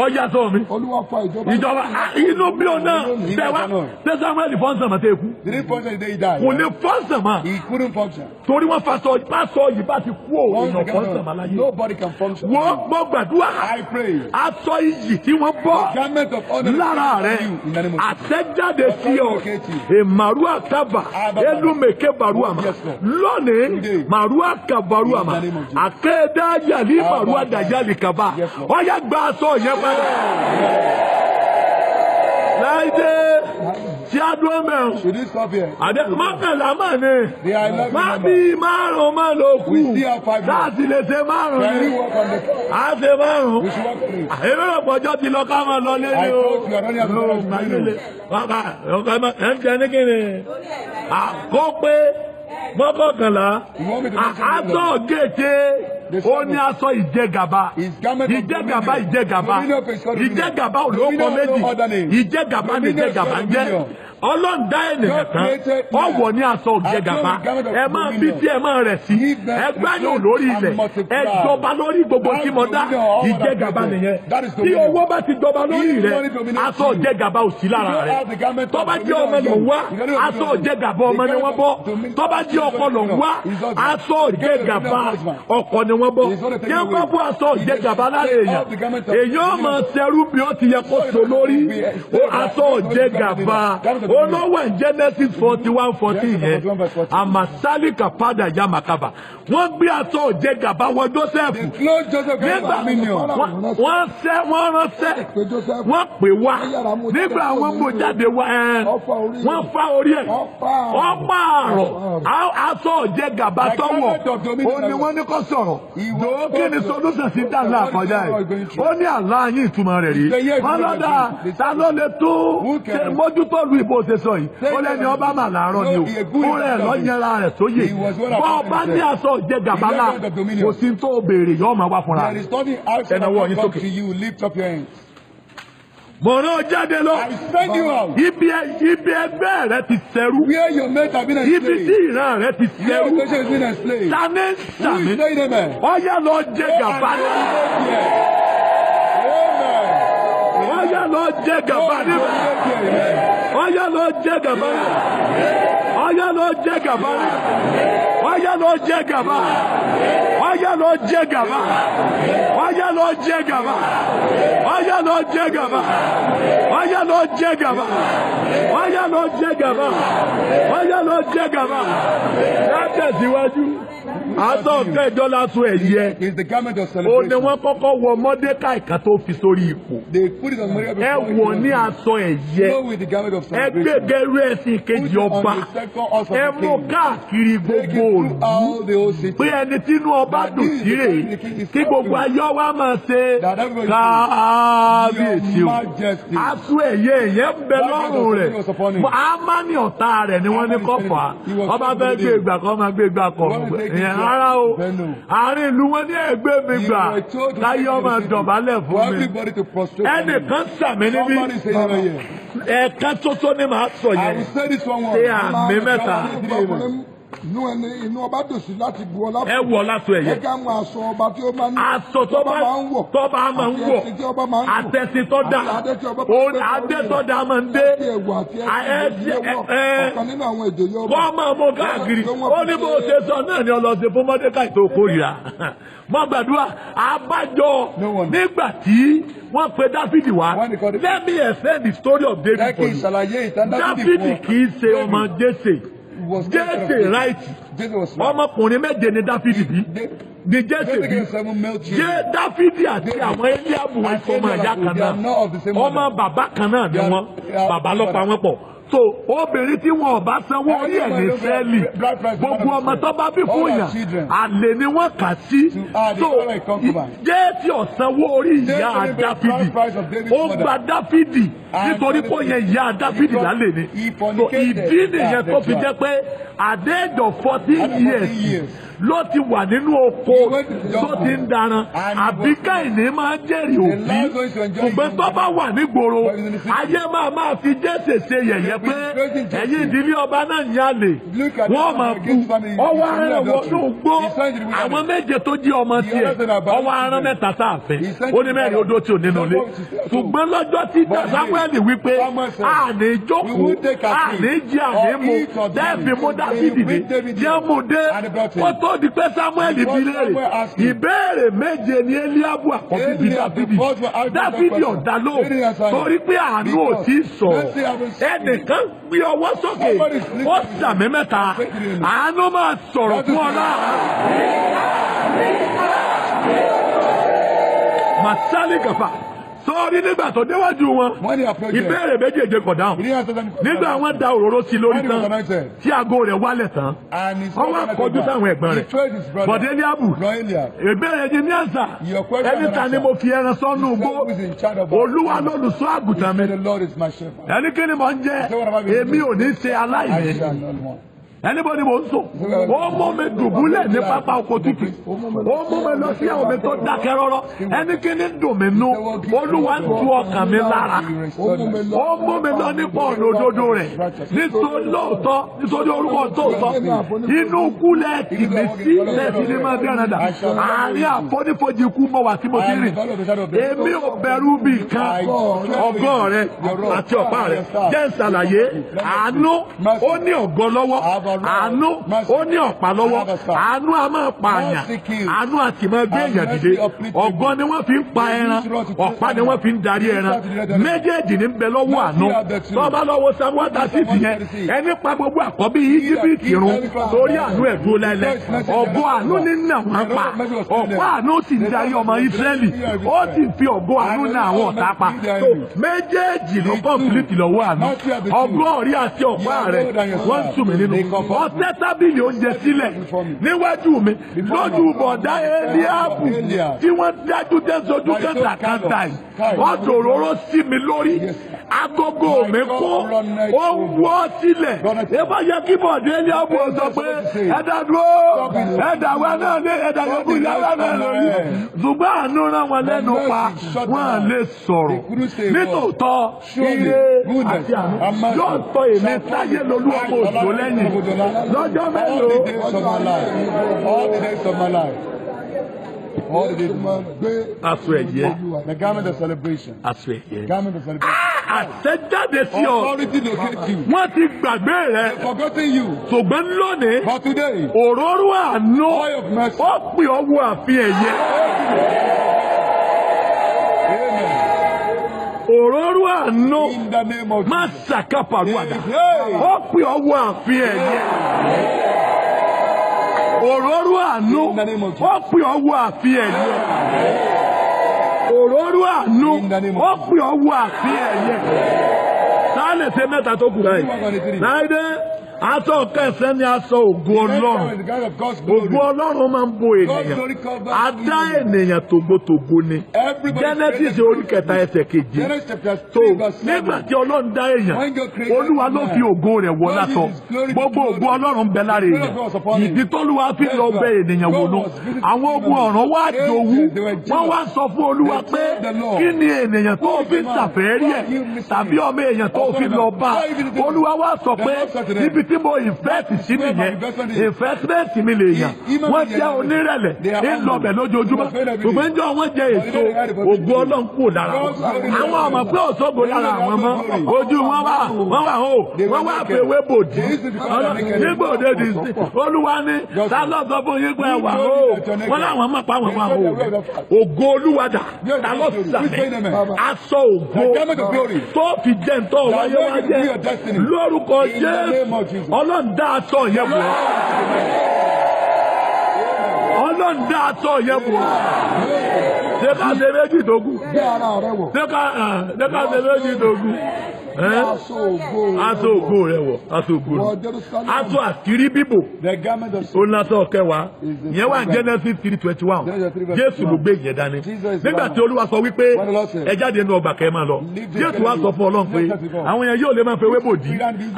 ọjà sọ mi? Olúwa fa ìjọba. Ìjọba inú bí o náà bẹ́ẹ̀ wá. Ṣé Samuel fọ́nsàn mọ́ tẹ́ kú? Did he function the day he died? Kò lè fọ́nsàn mọ́. He couldn't function. Torí wọ́n fa sọ bá sọ yìí bá ti kú òun Once èèyàn the fọ́nsàn mọ́ láyé. Nobody can function. Wọ́n gbọ́ gbàdúrà. I pray. Aṣọ iyì tí wọ́n bọ́ Garment of honor lára rẹ̀ you in the name of Jesus. àtẹ̀jáde sí ọ. Èmàrúwà kábà elúmèké baruama lónìí màrúwà kàbàrúàmà àkéèdá yàlí màrúwà dàyàlì kàbà ọ̀yà gba aṣọ yẹn padà. Láìdé tí a dúró mẹ́rin. Should we stop here? Àdé mọ́kànlá mà ní. They are 11 Má members. bí márùn-ún má ló kù. We still have 5 more. Láti lè ṣe márùn-ún Can we ni. work on the À ṣe márùn-ún. We should work on it. Èmi rò pọ̀jọ́ ti lọ ká máa lọ lé ní I o. thought you are running out of Ó, time. Bàbá ẹ̀ ń jẹ ní kíni? Àkó pé mọ́kànlá. You want me to mention Aṣọ gèje ó ní aṣọ ìjẹgàba. His garment of Ìjẹgàba dominion. ìjẹgàba. Dominion is called dominion. Ìjẹgàba ò lóko Dominion méjì. no other name. Ìjẹgàba ni Dominion is ìjẹgàba called ń jẹ́. dominion. Ọlọ́run dá ènìyàn God tán, created man. ọ̀wọ̀ ní aṣọ ìjẹgàba. And garment of Ẹ máa bí dominion. tí ẹ máa rẹ̀ sí. Give them Ẹ gbáyùn lórí and ilẹ̀. multiply. Ẹ jọba lórí gbogbo tí mo dá. Dominion, all that Ìjẹgàba created. nìyẹn. That is Tí dominion. owó bá ti jọba lórí If rẹ̀, money dominates aṣọ you, ìjẹgàba ò sí lára you don't rẹ̀. have the garment Tó of bá jẹ́ ọmọ dominion lò on you. wá, You don't have aṣọ dominion. ìjẹgàba ọmọ The ni wọ́n garment bọ́. of dominion Tó bá jẹ́ ọkọ lò wá, is not aṣọ ìjẹgàba husband. ọkọ ni wọ́n bọ́. He's not Tí wọ́n bá taken bọ́ aṣọ ìjẹgàba lára èèyàn, All the garment of èèyàn máa ṣẹrú bí ó ti yẹ kó so lórí. Ó aṣọ ìjẹgàba olówó ẹ̀ Genesis 41:14 yẹn. Àmàsálì kàpadà yamakaba. Wọ́n gbé aṣọ ìjẹgàba wọ Joseph. They clothed Joseph with Nígbà dominion. wọ́n ṣẹ́ wọ́n ránṣẹ́ Pé Joseph. wọ́n pè wá nígbà wọ́n mú jáde wá ẹ̀ wọ́n fa orí ẹ̀ wọ́n pààrọ̀ aṣọ ìjẹgàba tọwọ̀ ó ní wọ́n ní kó sọ̀rọ̀ dòó kí ni solúsàn sí dàlá àkọjá yìí ó ní àlá yín ìtumọ̀ rẹ̀ rí wọ́n lọ́dà ta ló lè tó ṣe mójútó lu ìbò ṣe sọ yìí ó lẹ́ni ọba mà láàárọ̀ ni o ó rẹ̀ lọ́yẹ̀ra rẹ̀ sóyè bọ́ ọba ní aṣọ ìjẹgàba náà kò sí tó béèrè yóò máa wá fúnra There rẹ̀. is nothing outside Ẹ nawọ́ yín that come sókè. to you. Lift up your hands. Mo rán ọ jáde lọ. I send you out. Ibi ẹgbẹ́ rẹ ti ṣẹrú. Where your mate have been Ibi tí enslaved. ìran rẹ ti Where your ṣẹrú. nation has been enslaved. Ta ní Who sàmì? is saying amen? Ọyá lọ jẹ gàba níbẹ̀. Amen. Ọyá lọ jẹ gàba níbẹ̀. Ọyá lọ jẹ gàba níbẹ̀. Ọyá lọ jẹ gàba níbẹ̀. Ọyá lọ jẹ gàba. Ọyá lọ jẹ gàba. Ọyá lọ jẹ gàba. Ọyá lọ jẹ gàba. Ọyá lọ jẹ gàba. Ọyá lọ jẹ gàba. Ọyá lọ jẹ gàba. Látẹ̀síwájú. Aṣọ kẹjọ lásán ẹ̀yẹ. It's the garment of Ó ní celebration. wọ́n kọ́kọ́ wọ Mọ́dékáì kan tó fi sórí ipò. They put it on Mordecai Ẹ before he wọ̀ was ní aṣọ ẹ̀yẹ. Go with the garment of Ẹ celebration. gbẹgẹrú ẹ̀sìn Put kejì it on ọba. the second horse of Ẹ the mú king. káàkiri Take it gbogbo òlú. throughout the whole city. Pé ẹni tínú ọba dùn sí rèé kí gbogbo ayé wa máa ṣe káábíyèsí Your o. Majesty. Aṣọ ẹ̀yẹ yẹn ń bẹ lọ́rùn rẹ̀. Ámánì ọ̀tá rẹ̀ ni wọ́n ní kọ́ fà á. Ọba fẹ́ gbé ìgbà kan máa gbé ìgbà kan. Ìyẹn rárá o. Àárín ìlú wọn ní ẹgbẹ́ mi gbà. Láyé ọmọ dọ̀bálẹ̀ For fún mi. everybody to prostrate. Ẹnìkan sàmì níbí. Somebody say amen here. Ẹ̀ẹ̀kan ṣoṣo ni màá sọ I yẹn. will say this one Ṣé word. àmì mẹ́ta? Inú ẹni inú ọba dùn sí láti bu ọlá Ẹ wọ̀ láṣọ ẹ̀yẹ. Ẹ ká mú aṣọ ọba tí ó máa ń Aṣọ tó bá máa ń wọ̀. tó bá máa ń wọ̀. Àti ẹṣin tí ọba máa ń gùn. Àtẹ̀sìn tó dá. Àti adé tí ọba Òun adé tó dá máa ń dé. Àti ẹ̀wù àti ẹṣin tí Ẹ- ó wọ̀. ẹ- Ọ̀kan nínú àwọn ìjòyè ọba. Wọ́n máa mú káàkiri. Ó ní bó ṣe sọ náà ni ọlọ́sẹ̀ fún Mọ́dékáì tó kórìíra. Mo gbàdúrà abájọ No one. nígbà tí wọ́n pe Dáfídì wá. When they called- Let me explain the story of David Jẹ́ for kí n you. ṣàlàyé ìtàn Dáfídì Dáfídì fún ọ. kì í ṣe ọmọ Jésè. Was Jésè right. Jésè was right. Ọmọkùnrin méje ni Dáfídì bí. Ni Jésè Jésè bí. gave seven male children. Jẹ́ Dáfídì àti àwọn Eliabu And ọmọ ìyá Eliabu, kan they are not of the náà. same Ọmọ mother. bàbá kan náà ni They are- wọ́n. they are- Bàbá ló pa wọ́n pọ̀. So obìnrin tí wọn ò bá sanwó orí ẹ̀ ní sẹ́ẹ̀lì. Gbogbo ọmọ tó bá bí fún All yàn, our children. àlè ni wọ́n kà sí. are the So other concubine. Jésì ọ̀sánwó orí ìyá Jésè the Dáfídì. bride of David's Ó mother. gba Dáfídì And nítorí pé ó yẹn ìyá Dáfídì Because lálẹ́ ni. he So fornicated ìdí nìyẹn tó fi the jẹ́ pé at the age of 14 At 14 years years. ló ti wà nínú oko He went to the tó jungle. ti ń daran. And he Àbí was- Káìní máa ń jèrè The òbí. last one to enjoy Ṣùgbọ́n his tó bá wà nígboro, But in the city. ayé máa máa fi Jésè ṣe yẹ̀yẹ́ pé Praising Jesse. ẹ̀yin ìdílé ọba náà ń yálè. Look at Wọ́n this máa man bú. against family. Ọwọ́ He's arán in wọnú adultery. gbó. He signed the Àwọn wilderness. méje tó jí ọmọ The tiẹ̀. others are about Ọwọ́ arán children. mẹ́ta sáàfin. He sent Ó ní to the mẹ́rin odó tí ò nínú ilé. Therefore, it is so. Ṣùgbọ́n lọ́jọ́ tí But Samuel wípé Samuel said, àní jókòó, "We will take our àní king, jẹ àní or mu, eat or drink." dẹ́ẹ̀fì mú Dáfídì They dé. bring David Jẹ́ in. mú dé. And they brought him. Ó tó di pé Samuel bi Before léèrè. Samuel asked him. Ìbéèrè méje ni Eliabu àkọ́bí bi Eliab, the Dáfídì. first one asked that Dáfídì question. ọ̀dà lóhùn He didn't answer him. torí pé àánú ò Because tí ì sọ̀rọ̀. mercy haven't spoken. Ẹnìkan gbé ọwọ́ sókè, Somebody is listening. ó sàmì mẹ́ta. Àánú máa sọ̀rọ̀ fún ọ náà. Màsálì gàfà sọ́ọ́rí nígbà tó déwájú wọn. When he approached them, Ìbéèrè méjèèjì kò dáhùn. he didn't answer them. Nígbà wọn da òróró sí lórí When he was tán, anointed, tí aago rẹ̀ wálẹ̀ tán, and his wọ́n wá kọjú sáwọn ẹ̀gbọ́n He rẹ̀. traced his brother. Bọ̀dé Eliabu, Brother Eliab. ìbéèrè yìí ní ànsà. Your question Ẹni ta ni mo fi ẹran sọ́nù He said, gbó? "Who is in charge of us?" Olúwa lolùṣọ́ àgùntàn He mi. said, "The Lord is my shepherd. Ẹni kí ni mò ń jẹ? He said, "What have I been Èmi ò ní ṣe I aláìní. shall not want." Ẹni bó ni mò ń sùn? Ó mú mi dùbúlẹ̀ ní pápá oko tútù. Ó mú mi lọ sí àwọn omi tó dákẹ́ rọ́rọ́. Ẹni kí ni dùn mí nú? Olúwa ń tu ọkàn mi lára. Ó mú mi lọ nípa ọ̀nà òdodo rẹ̀. Nítorí lóòótọ́, nítorí orúkọ tóòtọ́. Inú kúlẹ̀ tì mí sí lẹ́sìn ní máa bí ẹ̀rànà. Àárín àfonífojì ikú mọ̀ wá tí mo ti rìn. Èmi ò bẹ̀rù bí kan ọgọ́ rẹ àti ọ̀pá rẹ. Jẹ́ n ṣàlàyé, àánú ó ní ọ̀gọ́ lọ́wọ́. Àánú ó ní ọ̀pá lọ́wọ́. Àánú a máa pààyàn. Àánú a sì máa gbé èèyàn dìde. Ọ̀gọ́ ni wọ́n fi ń pa ẹran. Ọ̀pá ni wọ́n fi ń darí ẹran. Méjèèjì ní ń bẹ lọ́wọ́ àánú. Tó bá lọ́wọ́ Samuel thirty yẹn, ẹni pa gbogbo àkọ́bí Íjíbítì run torí àánú ẹ̀ dúró láéláé. Ọ̀gọ́ àánú ní nà wọ́n pa. Ọ̀pá àánú sì ń darí ọmọ Ísírẹ́lì. Ó sì fi ọ̀gọ́ àánú na àwọn ọ̀tá pa. So méjèèjì ló kọ́ńpìlìtì lọ́wọ́ àánú. Ọgọ́ orí àti ọ̀pá rẹ̀ wọ́n ń tù mí nínú. Ọtẹ́ tábìlì oúnjẹ sílẹ̀ níwájú mi lójú bọ̀dá Eliabu tí wọ́n dájú tẹ́sọ́jú kẹtàkẹtà yìí. Wọ́n dòróró sí mi lórí. Agogo mi kó ó wọ́ sílẹ̀. Ebá yẹ kí bọ̀dá Eliabu sọ pé ẹ̀dá dúró ẹ̀dá wa náà lé ẹ̀dá yòókù yàrá náà lórí. Ṣùgbọ́n àánú rán wọn lẹ́nu pa wọ́n lè sọ̀rọ̀. Nítòótọ́ ire àti àánú yóò tọ́ èmi táyé lolú ọmọ òjò lẹ́yìn lọ́jọ́ mélòó. All the days of my life. All the days of my life. Aṣọ ẹ̀yẹ. The garment of celebration. Aṣọ ẹ̀yẹ. Garment of celebration. Àtẹ̀jáde sí ọ. Authority locate you. Wọ́n ti gbàgbé rẹ. Forgotten you. Ṣùgbọ́n lónìí. But today. Òróró àánú. Oil of mercy. Ó pè ọ́ wo àfin ẹ̀yẹ. Òróró àánú. In the name of má Jesus. ṣàkàpàrọ̀ àdá. Ó pè ọ́ wo àfin ẹ̀yẹ. Òróró àánú. Ó pè ọ́ wo àfin ẹ̀yẹ. Òróró àánú. Ó pè ọ́ wo àfin ẹ̀yẹ. Sáà lè ṣe mẹ́ta tó kù báyìí. Láìdé aṣọ kẹsàn-án ni aṣọ ògo Ọlọ́run. Ògo Ọlọ́run máa ń bo ènìyàn. A dá ènìyàn tògótògó ni. Genesis orí kẹta ẹsẹ̀ keje. Tó nígbà tí Ọlọ́run dá èèyàn, Olúwa ló fi ògo rẹ̀ wọ̀ látọ̀. Gbogbo ògo Ọlọ́run ń bẹ lára èèyàn. Ìdí tÓlúwa fi lọ bẹ ènìyàn wò nù. Àwọn ogun ọ̀run wá jowú. Wọ́n wá sọ fún Olúwa pé kí ni ènìyàn tó fi ń ṣàfẹ́rí ẹ̀ tàbí ọmọ èèyàn tó fi lọ bá. Olúwa wá sọ pé níbi tí mo invest sí nìyẹn, investment mi lè yàn. Wọ́n jẹ́ onírẹ̀lẹ̀ ńlọbẹ̀ lójoojúmọ́. Ṣùgbọ́n jọ wọ́n jẹ èso ògo Ọlọ́run kúrò lára wọn. Àwọn ọmọ pé òṣogbo lára àwọn mọ́. Ojú wọn wà wọ́n wà ó wọ́n wà pé ewé bòdì. Nígbà òde di sí. Olúwa ní ta ló sọ fún yín pé wà ó. Wọ́n láwọn mọ̀ pa àwọn wà ó. Ògo Olúwa dà ta ló sàmì. Aṣọ ògo tó fi jẹ́ ntọ́ wáyé wá jẹ́ lórúkọ Jésù. Ọlọ́run dá aṣọ yẹn wọ̀. Ọlọ́run dá aṣọ yẹn wọ̀. Ṣé ká ṣe méjì tó kù? Ṣé ká ṣe méjì tó kù? Aṣọ ògo rẹ wọ̀, aṣọ ògo rẹ. Aṣọ àṣírí bíbò. Ó ní aṣọ kẹwàá. Ìyẹn wà ní Genesis 3:21. Jésù ló gbé ìyẹn dání. Nígbà tí Olúwa sọ wípé ẹ jáde nínú ọgbà kẹ́ ẹ máa lọ. Jésù wá sọ fún Ọlọ́run pé àwọn yẹn yóò lè máa fẹ́ ewé bòdì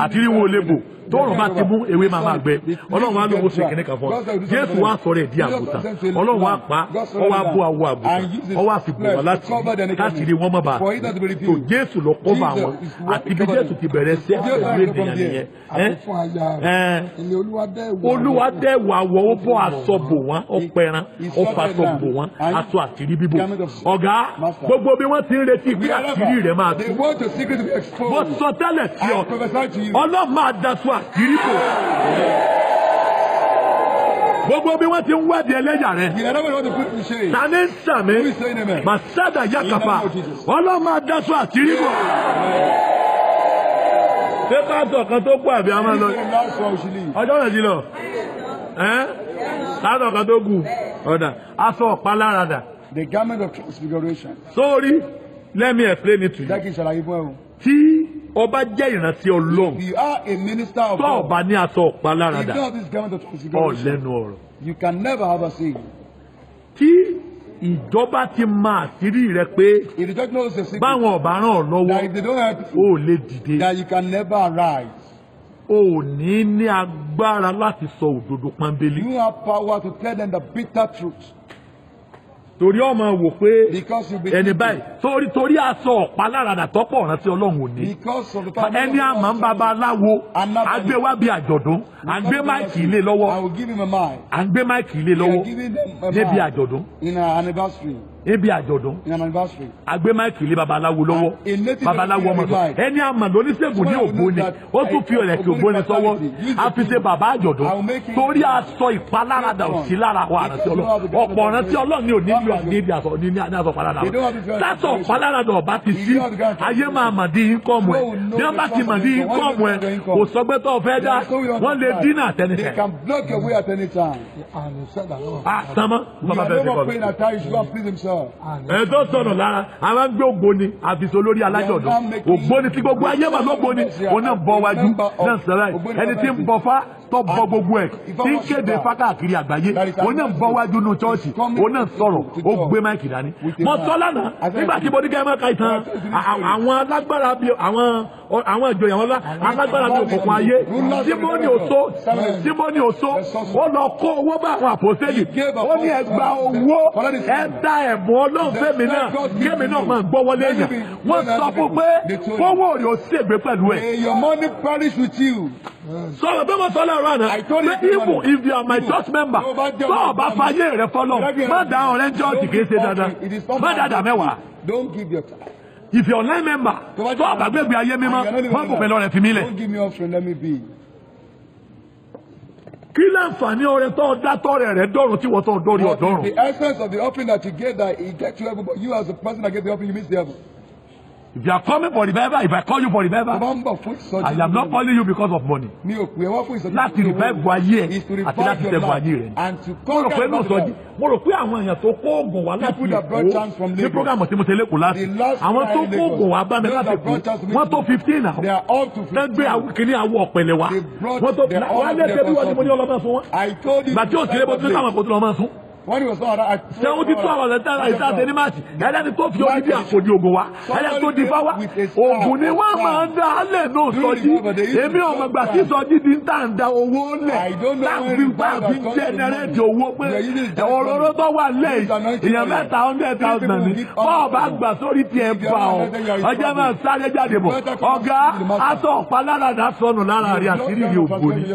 àti rí wọn ò lè bò. Tóòrùn bá ti mú ewé máa máa gbẹ. Ọlọ́run wá lóun ṣe kìnìún kan fún ọ. Jésù wá sọ̀rọ̀ ẹ̀ di àgùntàn. Ọlọ́run wá pa ọ wá bó awọ àgùntàn. Ọ wá fi bò wọ́n láti rí wọn má bàa. Tó Jésù lọ kọ́ bá wọn. Àti bí Jésù ti bẹ̀rẹ̀ sí pẹ̀lú ènìyàn nìyẹn. Olúwa dẹ̀ wà wọ̀ ó bọ́ aṣọ bò wọ́n, ó pẹran, ó faṣọ bò wọ́n, aṣọ àṣírí bíbò. Ọ̀gá gbogbo bí wọ́n ti ń retí pé àṣírí rẹ̀ máa tú. Mo sọ tẹ́lẹ̀ sí ọ, Ọlọ́run máa daṣọ àṣírí bò. Gbogbo bí wọ́n ti ń wádìí ẹlẹ́yà rẹ̀. Tani ń sàmì, Màsádà Yakapa, Ọlọ́run máa daṣọ àṣírí bò. Ṣé ká sọ kan tó kú àbí a máa lọ? Ọjọ́ rẹ̀ ti lọ. Ká sọ kan tó kù. Ọ̀dà, aṣọ ọ̀pá-láradà. The garment of transfiguration. Sorry, let me explain it to you. Jẹ́ kí n ṣàlàyé fún ẹ o. Tí ọba jẹ́ ìrántí Ọlọ́run. If you are a minister of God. Tó ọba ní aṣọ ọ̀pá-láradà. If you have this garment of transfiguration. Ọ̀lẹ́nu ọ̀rọ̀. You can never have a say. Tí ìjọba ti máa àṣírí rẹ pé If the church knows the secret, báwọn ọba ràn ọ́ lọ́wọ́, that if they don't help you, o lè dìde. That you can never arise. O ní ní agbára láti sọ òdodo pọ́nbélé. You have power to tell them the bitter truth. Torí ọmọ wò pé ẹni báyìí torí aṣọ ọ̀pá-láradà tọ́pọ̀ rántí Ọlọ́run ò ní. Ẹni àmọ́ ń bàbá aláwo àgbé wá bí àjọ̀dún à ń gbé máìkì ilé lọ́wọ́ à ń gbé máìkì ilé lọ́wọ́ níbi àjọ̀dún. Níbi àjọ̀dún àgbé máìkì ilé babaláwo lọ́wọ́ babaláwo ọmọ sọ ẹni àmọ́ lóníṣègùn ní ògbóni ó tún fi ọ̀rẹ́kì ògbóni sọ́wọ́ a fi ṣe bàbá àjọ̀dún torí aṣọ ìpaláradà ò sí lára wa rántí Ọlọ́run ọ̀pọ̀ rántí Ọlọ́run ní òní níbi aṣọ ní aṣọ paláradà sásọ paláradà ọba ti sí ayé máa mà di ínkọ́ọ̀mù ẹ̀ bí wọ́n bá ti mà di ínkọ́ọ̀mù ẹ̀ kò sọgbẹ́ tó fẹ́ dá wọ́n lè dínà àtẹnifẹ̀. Àtàmọ́ bàbá bẹ́ẹ̀ ti kọ́ mi. Ẹ tó sọ̀rọ̀ lára àwọn ń gbé ògbóni àfisọ lórí alájọ̀dún ògbóni tí gbogbo ayé mà lógbóni òun náà bọ wájú náà sọ̀rọ̀ ẹ̀ ẹni tí ń bọ fá tó bọ gbogbo ẹ̀, tí ń kéde fákàkiri àgbáyé, òun náà ń bọ́ wájú nù chọ́ọ̀chì, òun náà ń sọ̀rọ̀, ó gbé máìkì dání. Mo sọ lánàá nígbà tí mo ní kẹ́ ẹ má ka ìtàn àwọn alágbára bíi àwọn ìjòyè, àwọn alágbára bíi òkùnkùn ayé. Símónì Oṣó, ó lọ kó owó bá àwọn àpòsílẹ̀, ó ní, "Ẹ gba owó, ẹ dá ẹ̀bùn Ọlọ́run fẹ́mi náà, kémi náà máa gbọ́ wọlé èèyàn." Wọ́n sọ fún pé kówó rẹ̀ ó ṣègbè pẹ̀lú ẹ̀. May your money perish with you. Sọ̀rọ̀ bí wọ́n sọ lọ́rọ̀ àná I told you pé this even morning. if you are my church member, Tó bá jẹ́ tó o bá fayé rẹ fọlọ́, má dá ọ̀rẹ́ church, kìí ṣe dandan, It is not má dàdà mẹ́wàá. Don't give your tithe. If you are online member, tó o bá gbégbé ayé mímọ́, má kò pẹ̀lú ọ̀rẹ́, fi mí lẹ̀. Don't give me offering, let me be. Kí láǹfààní ọrẹ tó dá tọrẹ rẹ dọ̀run tí wọ́n tó dórí But ọ̀dọ́run? the essence of the offering that you gave, that he get to heaven, but you as a person that gave the offering, you miss the heaven. If you are coming for revival, if I call you for revival, Tó bá ń bọ̀ fún ìsọjí. I am not calling you because of money. Mi ò pè wá fún ìsọjí. Láti revive ayé ẹ Is to àti láti revive your ṣẹ́gun ayé rẹ. life and to Mo rò pé conquer náà sọjí, mo rò pé àwọn èèyàn tó kó oògùn wá láti People that brought Èkó chance from ní Lagos. program tí mo ṣe lẹ́kọ̀ọ́ láti, The last àwọn tó time kó oògùn wá bá mi Those láti that Èkó, brought chance to me wọ́n tó 15 náà. They are up to Tẹ́ gbé 15. Kìíní àwọ̀ ọ̀pẹ̀lẹ̀ wá. They brought Wọ́n tó their wọ́n á all lé their ṣe bí wọ́n ti mo ní ọlọ́mọ fún wọn. I told you. Gbà tí ò sí lébó tí káwọn kò tó lọ́ máa sún. When he was not around, I 72 hours ẹ̀ta ìta ṣe ní máàcì, ẹlẹ́ni tó fi orí bí àpòdì ògùn wa, ẹlẹ́ni tó di fáwa, ògùn ni wọ́n máa ń dá alẹ́ náà sọjí. Èmi ò mọ̀ gbà tí sọjí di ń tà ń da owó lẹ̀, táàbí táàbí generate owó pé òróró tó wà lẹ́yìn, èèyàn mẹ́ta 100,000 ní bọ́ọ̀ bá gbà sórí tiẹ̀ bá ọ, ọjọ́ máa sáré jáde bọ̀. Ọ̀gá, aṣọ ọ̀pá lára sọnù lára rí, àṣírí rí, ògbó ni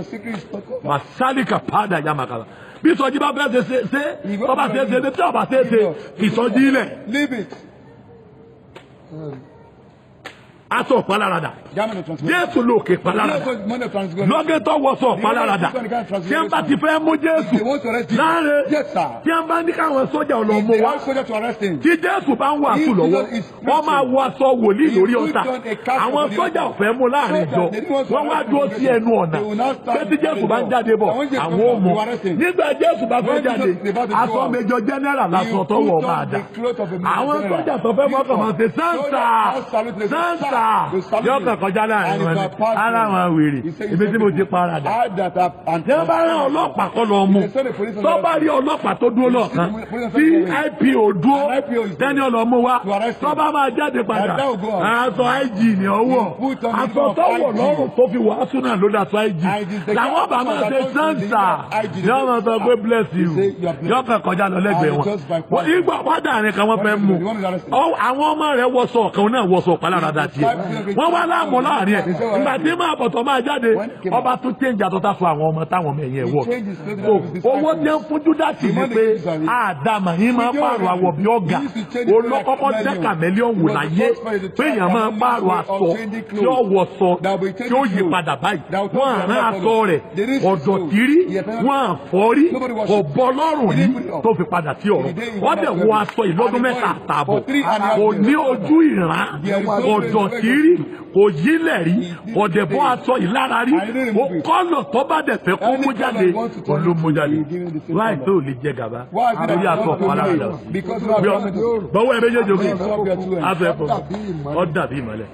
masalika pada yamakala. Bí sọjí bá fẹ́ ṣe ṣe, tọ́ba ṣe ṣe, tí ọba ṣe ṣe, ìsọjí ilẹ̀. Leave it. Aṣọ ọ̀páláradà. Garment of transfiguration. Jésù lòkè paláradà. Money of transfiguration. Lọ́gẹ́tọ̀ wọṣọ ọ̀páláradà tí wọ́n bá ti fẹ́ mú Jésù láàrin, Yes, sir. tí wọ́n bá ní káwọn sójà ọlọ́mọ They wa, ask soldier to arrest him. tí Jésù bá ń wàásù lọ́wọ́, wọ́n máa wọ aṣọ wòlíì lórí ọ̀tá. Àwọn sójà ò fẹ́ mú láàrin ìjọ, wọ́n wá dúró sí ẹnu ọ̀nà pé tí Jésù bá ń jáde bọ̀, àwọn ò mú. Nígbà Jésù bá fẹ́ jáde, aṣọ major general lásán tó wọ̀ máa dà. Àwọn sójà tó fẹ́ mọ́kàn máa ṣe sáǹsà sáǹsà, yóò kàn kọjá láàrin wọn ni ara wọn wèrè, ibi tí mo ti paradà. Tí wọ́n bá rán ọlọ́pàá kọ́ lọ mú, tó bá rí ọlọ́pàá tó dúró lọ́ọ̀kan, tí IPO dúró tẹ́ni ọlọ́mú wa, tó bá máa jáde padà, aṣọ IG ní ọwọ́, aṣọ tó wọ̀ lọ́rùn tó fi wàásù náà ló dàtọ̀ IG làwọn bá máa ṣe sáǹsà, yóò máa sọ pé, "Bless you." Yóò kàn kọjá lọ lẹ́gbẹ̀ẹ́ wọn. Ìgbà wádà rìn kan, wọ́n fẹ́ mú àwọn ọmọ rẹ̀ wọṣọ kan náà, wọṣọ paláradà tiẹ̀, wọ́n wá láàmú láàrin ẹ̀. Ìgbà tí máa bọ̀tọ̀ máa jáde, ọba tún change àtọ́ta fún àwọn ọmọ táwọn ọmọ ẹ̀yìn ẹ̀ wọ̀. Owó tí ń fún Júdásì ni pé àdàmà yín máa pààrọ̀ àwọ̀ bí ọ̀gá olókọ́kọ́ jẹ́ chameleon wò láyé, pé èèyàn máa pààrọ̀ aṣọ, tí ó wọṣọ tí ó yí padà báyìí. Wọ́n àrán aṣọ rẹ̀ ọ̀dọ̀ tírí, wọ́n àfọ́rí kò bọ́ lọ́rùn rí tó fi padà sí ọ̀run. Wọ́n dẹ̀ wọ aṣọ ìlọ́dún 3.5, kò ní ojú ìran, ọ̀dọ̀ tírí, kò yílẹ̀ rí, kò dẹ̀ bọ́ aṣọ ìlara rí. Ó kọ́nà tó bá dẹ̀ fẹ́ kó mú jáde, kó ló mú jáde láì tó lè jẹ gàba lórí aṣọ ọ̀pálára. Bọ́wọ́ ẹ méjèèjì òkè, aṣọ ẹ̀fọ́ ọ dàbí ìmọ̀lẹ̀.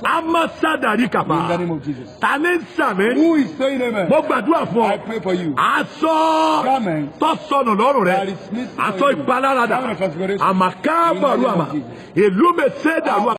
Amasadari kapa. In the name of Jesus. Ta ní sàmì? Who is saying amen? Mo gbàdúrà fún ọ. I pray for you. Aṣọ Garment tó sọnù lọ́rùn rẹ, that is missing aṣọ on you. ìpaláradà, Garment of transfiguration. àmàkábàrú àmà ìlú mẹsẹ̀dàrú.